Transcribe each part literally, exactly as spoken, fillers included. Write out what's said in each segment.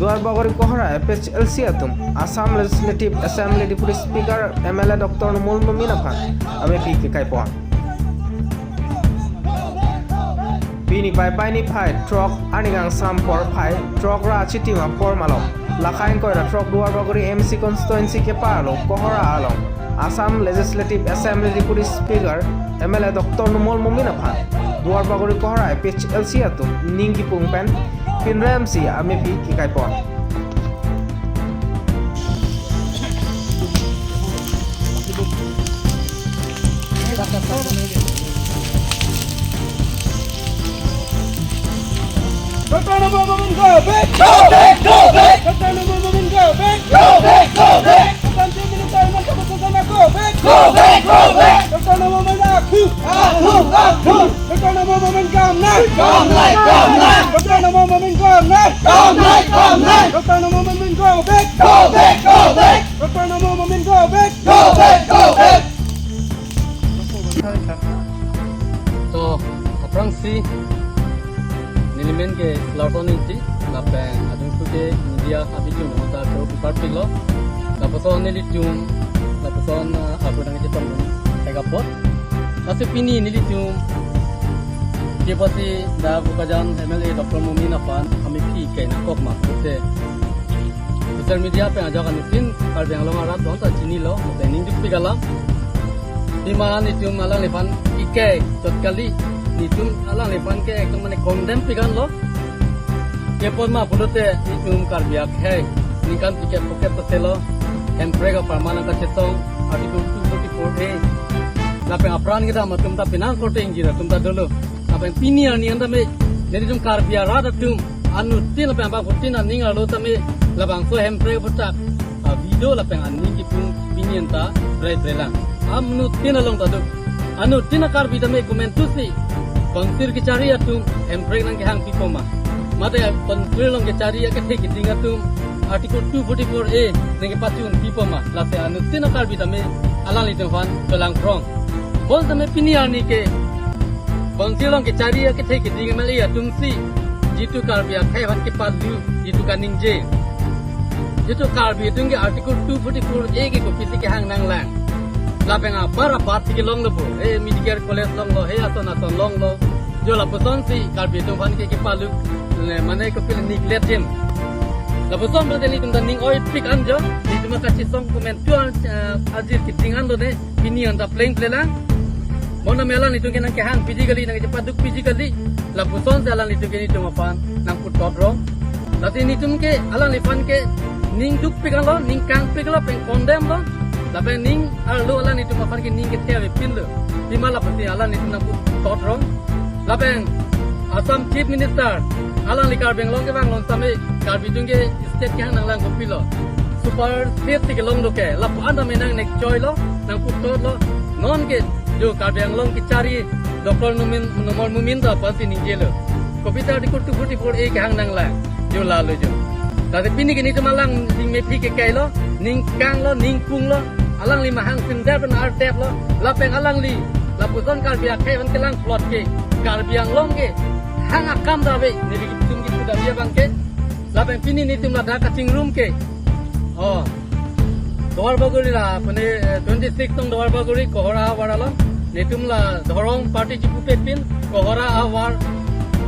Duarbagori Kohora A P H L C atum Assam Legislative Assembly Deputy Speaker M L A Doctor Numal Momin aphan amephi kekai pon. Pini Paipai niphai throk arni kangsam porphai throk ra achitim apor malom, lakha ingkoi ra throk Duarbagori M C constituency kepar lo Kohora along Assam Legislative Assembly Deputy Speaker M L A Doctor Numal Momin aphan Duarbagori Kohora A P H L C atum ning kipung pen pinrem si amephi kekai pon. Doctor Numal Momin, go back! Go back, go back! Doctor Numal Momin, go back! Go back, go back! Assam Chief Minister Himanta Biswa Sarma, go back! Go back, go back! Doctor Numal Momin, akhu! Akhu, akhu! Doctor Numal Momin, come now! Come now, come now! Doctor Numal Momin, come now! Come now, come now! Doctor Numal Momin, go back! Go back, go back! Doctor Numal Momin, go back! Go back, go back! To, aphrangsi neli men ke Larson Ingti, lapen adungsu ke media abijung nangta choro pipar piklo. Lapuson nelitum, lapuson, ah, abu nangchetong dun thek apot. Lasi pini nelitum kepasi dak Bokajan M L A Doctor Momin aphan amephi kekai nangkok ma pute social media pen ajok anuttin Karbi Anglong arat bonta chinilo, pen ning dukpik alam. Pima nelitum alangliphan kekai chot kali, nelitum alangliphan ke ekdom mane condemn pik anlo. Kepon ma pulote nelitum Karbi akhei ningkan phlikep phokep ta selo, hemprek apharman nangkachetong Article two forty-four A. Lapen apran kedam atum ta penang korte ingjir atum ta dolo. Lapen pini arni an tame nelitum Karbi arat atum anuttin lapen abangphutin aning arlo tame labangso hemprek aputhak avideo lapen aning kipung pini an ta bre bre lang. Anuttin along ta do. Anuttin a-Karbi tame komantusi Council kechari atum hemprek nangkehang pipo ma? Mate Council along kechari akethe keding atum Article two forty-four A nangkepachun pipo ma? Lasi anuttin a-Karbi tame alanglitum aphan kelang krong. Bonsitame pini arni ke Council along kechari akethe keding M L A atumsi jitu Karbi akhei aphan kepadu jitu kaningje, jitu Karbi atum ke Article two forty-four A ke kopisi kehang nanglang. Lapen apar apar si kelonglo bo. He medical college longlo, he ason ason longlo. Jo lapusonsi Karbi atum aphan ke kepaluk, le, mane kopil neglect jim. Lapuson pulote nelitum ta ning oipik an jo, nelitum kachesong komantu an, eh, ajir keding an done, pini an ta pleng plelang. Bonta me alanglitum ke nangkehang piji kali, nangkechepaduk piji kali. Lapusonsi alanglitum ke nelitum aphan nangputot rong. Lasi nelitum ke alangliphan ke ning dukpik anlo, ning kangpiklo, pen condemn lo. Lapen ning arlo alanglitum aphan ke ning kethe avepinlo. Pima lapusi alanglitum nangputot rong. Lapen Assam Chief Minister alangli Karbi Anglong kevang lon tame Karbi atum ke state kehang nanglang kopilo. Super state si kelong do ke. Lapu-an tame nang nekchoilo, nangputotlo. Non ke jo Karbi Anglong kechari Doctor Numin, Numal Momin ta aphansi ningjelo. Kopita Article two forty-four A kehang nanglang. Jo lalo jo. Tadi pini ke nelitum alangli mephi kekailo, ning kanglo, ning punglo, alangli mahang sindar pen arteplo, lapen alangli lapuson Karbi akhei aphan kelang plot ke Karbi Anglong ke hang akam ta ave, nelitum kipu ta ave abang ke, lapen pini nelitum ladak kachingrum ke. Oh. Duarbagori la, pune, eh, twenty-six tong Duarbagori, Kohora ahavar along. Nelitum la Dhorong party chipupepin, Kohora ahavar.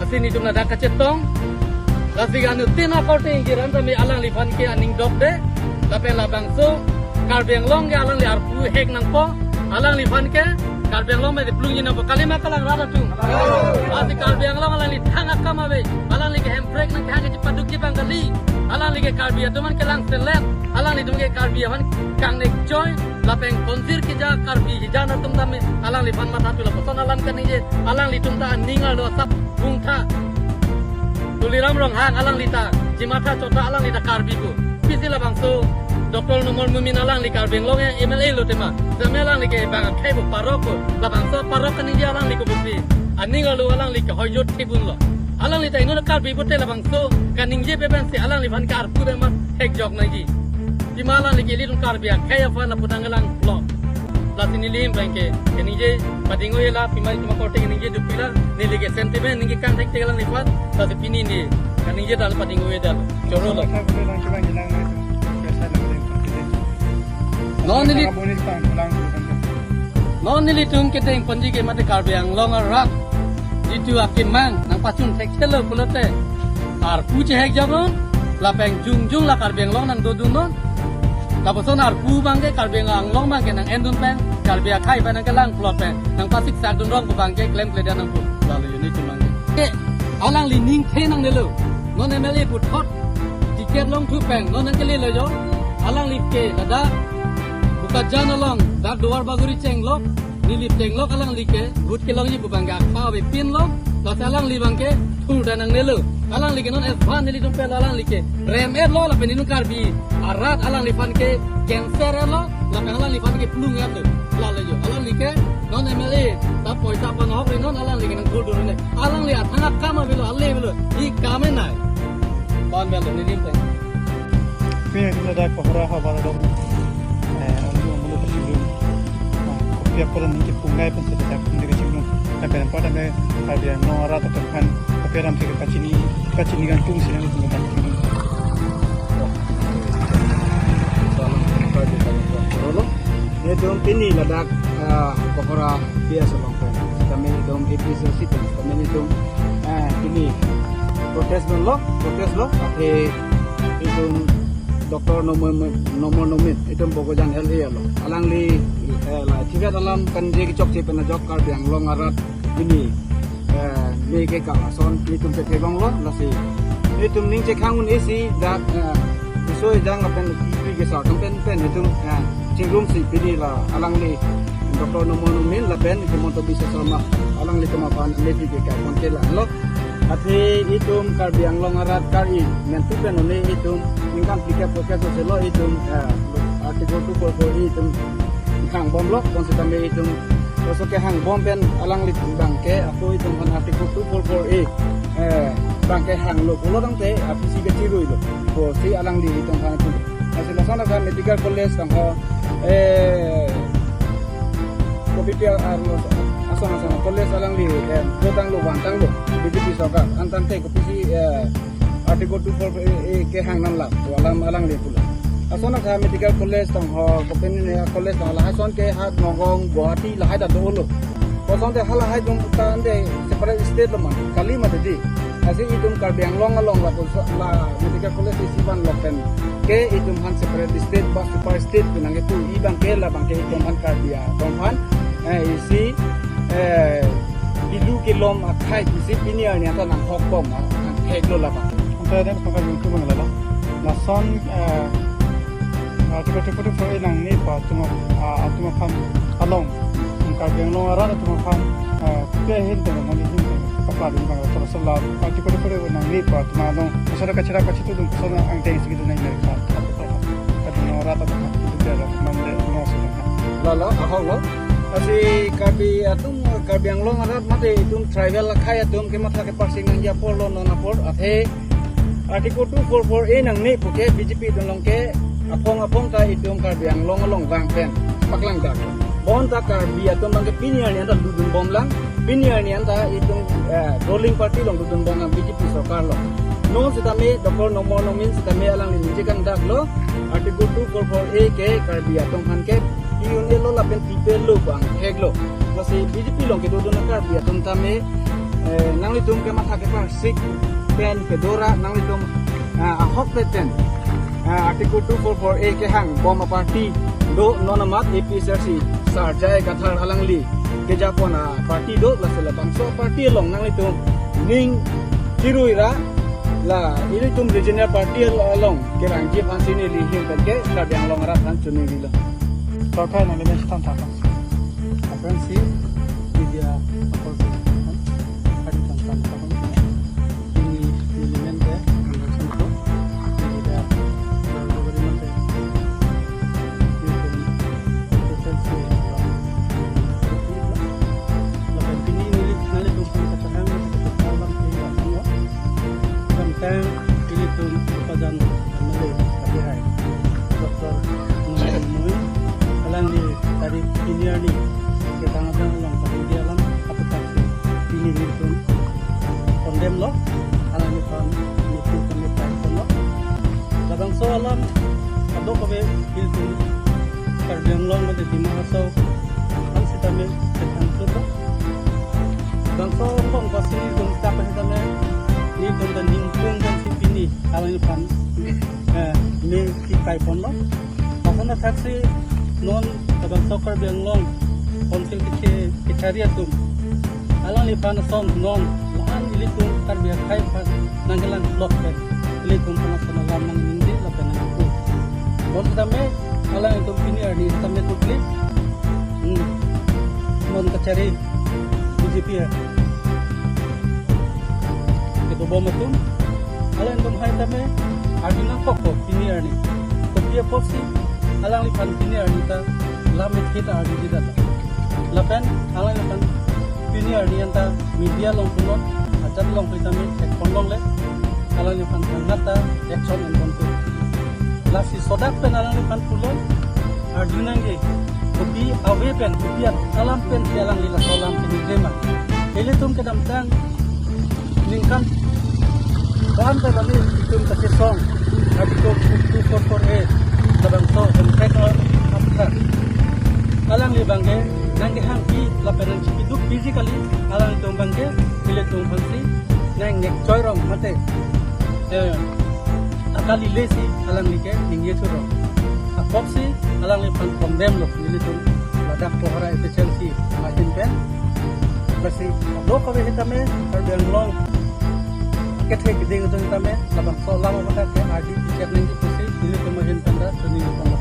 Lasi nelitum ladak kachetong. Lasi anuttin akorte ingjir an tame alangliphan ke aning dokde. Lapen labangso Karbi Anglong ke alangli arpu hek nangpo. Alangliphan ke Karbi Anglong mede plungjin nangpo, kalima kalang rat atum. Lasi Karbi Anglong alangli thang akam ave. Alangli ke hemprek nangkehang kechepadukji abang kali. Alangli ke Karbi atum aphan kelang selet. Alanglitum ke Karbi aphan kangnekchoi. Lapen Council keja Karbi hijan atum tame alangliphan matha tu lapuson alam kaningje. Alanglitum ta aning arlo asap bungtha. Tuliram Ronghang alangli ta chimatha chotha, alangli ta Karbi ko. Pisi labangso Doctor Numal Momin alangli Karbi Anglong M L A lo tema. Tame alangli ke bang akhei bo parok ko. Labangso parok kaningje alangli ko pusi aning arlo alangli ke hoyot thibun lo. Alangli ta inut Karbi pute labangso kaningjepe pensi alangliphan ke arpu dema hekjok nangji. Pima alangli ke ilitum Karbi akhei aphan lapu nanglang lo. Lasi neli hem abang ke kaningje pading-o-e la, pima itum akorte kaningje dukpik la, neli ke sentiment ningje kang thekthek alangliphan, lasi pini neli Kaningje dal pading uwe dal. Choro lo. Kata kule lang kilang kilang na itu. Biasa lo kilang kilang. Non neli Kata bonus tang kilang kilang. Non nelitum kedeng ponji ke mate Karbi Anglong arat jitu akemang nangpachun thekthelo pulote arpu chehek jabon, lapen jongjong la Karbi Anglong nangdodun non. Lapuson arpu abangke Karbi Anglong abangke nang-endun pen, Karbi akhei pen nangkelang plot pen nangpasiksak dun rong pu abangke klemkledet nangpo. Lalo unit abangke. Ke, alangli ningthe nangnelo. Non M L A puthot ticket longthu pen non nangkelelo jo. Alangli ke ladak Bokajan along dak Duarbagori chenglok, Nilip chenglok alangli ke vote kelongji pu abangke akha avepinlo. Lasi alangli abangke thurda nangnelo. Alangli ke non advance nelitum pelo alangli ke rem-etlo lapen nelitum Karbi arat alangliphan ke cancer-etlo lapen alangliphan ke plung-etlo. Lalo jo. Alangli ke non M L A ta poisa panohok ri non alangli ke nangthurdun ne. Alangli athang akam avelo, ale avelo. I kame nai. Pon bel nelim teng. Kami ada kohora habar dong. Eh, anu anu kecilun. Kopi apa dan ningke pungai pen sekitar pun dari kecilun. Tapi nampak ada Karbi Anglong arat atau kan kopi ram sekitar kacini kacini gantung sini itu kan. Rolo. Nelitum pini ladak, ah, kohora biasa long pen. Kami nelitum A P H L C pen. Kami nelitum, ah, pini protest lo, protest lo. Tapi nelitum Doctor Nomo, Nomo Nomin, nelitum Bokajan L A lo. Alangli, eh, la, ticket alam kaningje kechokche pen ajok Karbi Anglong arat pini, eh, me ke ka ason nelitum chetheklonglo, lasi nelitum ning chekhang un-e si dak, eh, riso ejang lapen ipri kesar pen pen nelitum, eh, chingrumsi pini la alangli Doctor Nomo Nomin lapen Himanta Biswa Sarma alanglitum aphan meeting ke ka pon ke la lo. Athe itum Karbi Anglong arat kari mentu pen un-e itum ningkan phlikep phokep selo itum, eh, Article two four four A itum hangbomlo, konsitame itum laso kehangbompet alangli abangke ako itum aphan Article two four four A, eh, abangke hanglo pulo tangte apisi kechiruilo pusi alangli itum aphan tu. Lasi lason akan medical college tangho, eh, kopi pi, ah, ason ason college alangli, eh, dotanglo vantanglo B J P sorkar. An tangte kopisi, eh, Article two four A, A kehang nanglang, to alam alangli pulo. Lason akan medical college tangho, kopine college tangho, lahason ke ha Nagaon, Guwahati, lahai ta dolo. Kosonte halahai atum ta ante separate state lo mati, kali mati di. Lasi itum Karbi Anglong along la kos-, la medical college isi vanlo pen ke itum aphan separate state ba super state pen nangkepu, i abangke la abangke itum aphan Karbi atum aphan, eh, isi, eh, pilu kelom akhei isi pini arni anta nanghokbom, ah, nangtheklo labang. Ante den pangkal yungtu bang lala. Lason, eh, Article two forty-four A nangnepo atum, ah, atum aphan along, Karbi Anglong arat atum aphan, ah, kopi ahin tong, mani ahin tong, kapla dun bang, terus la Article two forty-four A nangnepo atum along, asara kachira kachitudun, asara angteng si kedun nang mereka, Karbi Anglong arat atum aphan, itu dia lah, mamle, no, sudah. Lala, ahok lo. Lasi Karbi atum, Karbi Anglong arat mate itum tribal akhei atum kematha keparsing nangji apor lo non apor, athe Article two four four A nangne puke B J P atum along ke aphong aphong ta itum Karbi Anglong along vang pen paklang dak. Bonta Karbi atum abangke pini arni anta ludun bomlang, pini arni anta itum, eh, ruling party along ludun bomlang B J P sorkar lo. Non sitame Doctor Nomo Nomin sitame alangli ningje kangdaklo, Article two four four A ke Karbi atum aphan ke pi-un-elo lapen pipelo abang heklo. Lasi B J P along kedodun a-Karbi atum tame, eh, nanglitum kematha keparsik pen kedo ra nanglitum, ah, ahokpet pen, ah, Article two four four A kehangbom a-party do, non amat A P H L C Sar J I Kathar alangli kejapon a-party do, lasi labangso party along nanglitum ning chirui ra, la ilitum regional party al-, along kerangji aphansi neli ahin pen ke Karbi Anglong arat aphan choningri lo. Sorkar nangli men sitame thak. Aphrangsi media apor ke, kan? Kali tang tang tang. Ini elemen ke, kan, kan, kan. Media, government ke. Ini kan, kan, kan, kan. Lapen pini neli, nelitum aphan kacharang, kacharang, kacharang. Samtang ilitum Bokajan M L A kami hai, Doctor Nomo Nomin, alangli tarik pini arni ketang abang along tarik di alam aputak pini nelitum condemn lo, alangliphan Bangso alam kadokave ilitum Karbi Anglong mate Dima Hasao aphan sitame kethang sulo. Bangso angbong pasi ilitum sitame sitame ilitum ta ningkung dan si pini alangliphan, eh, me si kai ponlo. Lason athaksi non labangso Karbi Anglong Council keche kechari atum alangliphan ason non la-an ilitum Karbi akhei aphan nangkelang lok pen ilitum aphan ason alam nangningje lapen nangpu. Bonsitame alangtum pini arni sitame tukli, hmm, non kachari B J P ya. Kedobom atum, alangtum hai tame arjuna koko pini arni. Kopi apotsi alangliphan pini arni ta lam ethit arni jidata. Lapen alangliphan pini arni anta media along punon, ajat along pu tame thek pon longle, alangliphan thangnat ta action en ponpo. Lasi sodak pen alangliphan pulo, arjunangji, kopi ave pen, kopi alam pensi alangli laso alam pini jema. Ilitum kedamtang ningkan ban pen kami itum kachesong Article two four four A labangso hemprek apthak alangli abangke nangkehangpi lapen nangchipiduk physically alangtum abangke ilitum aphansi nangnek choirong mate, eh, akali lesi alangli ke ningje churong. Apotsi alangliphan condemn lo ilitum ladak Kohora A P H L C ahin pen. Lasi kadokave sitame Karbi Anglong kethe keding atum tame labangso alam aphan ke ardi pichet nangji pusi ilitum ahin pen ta choningri pon.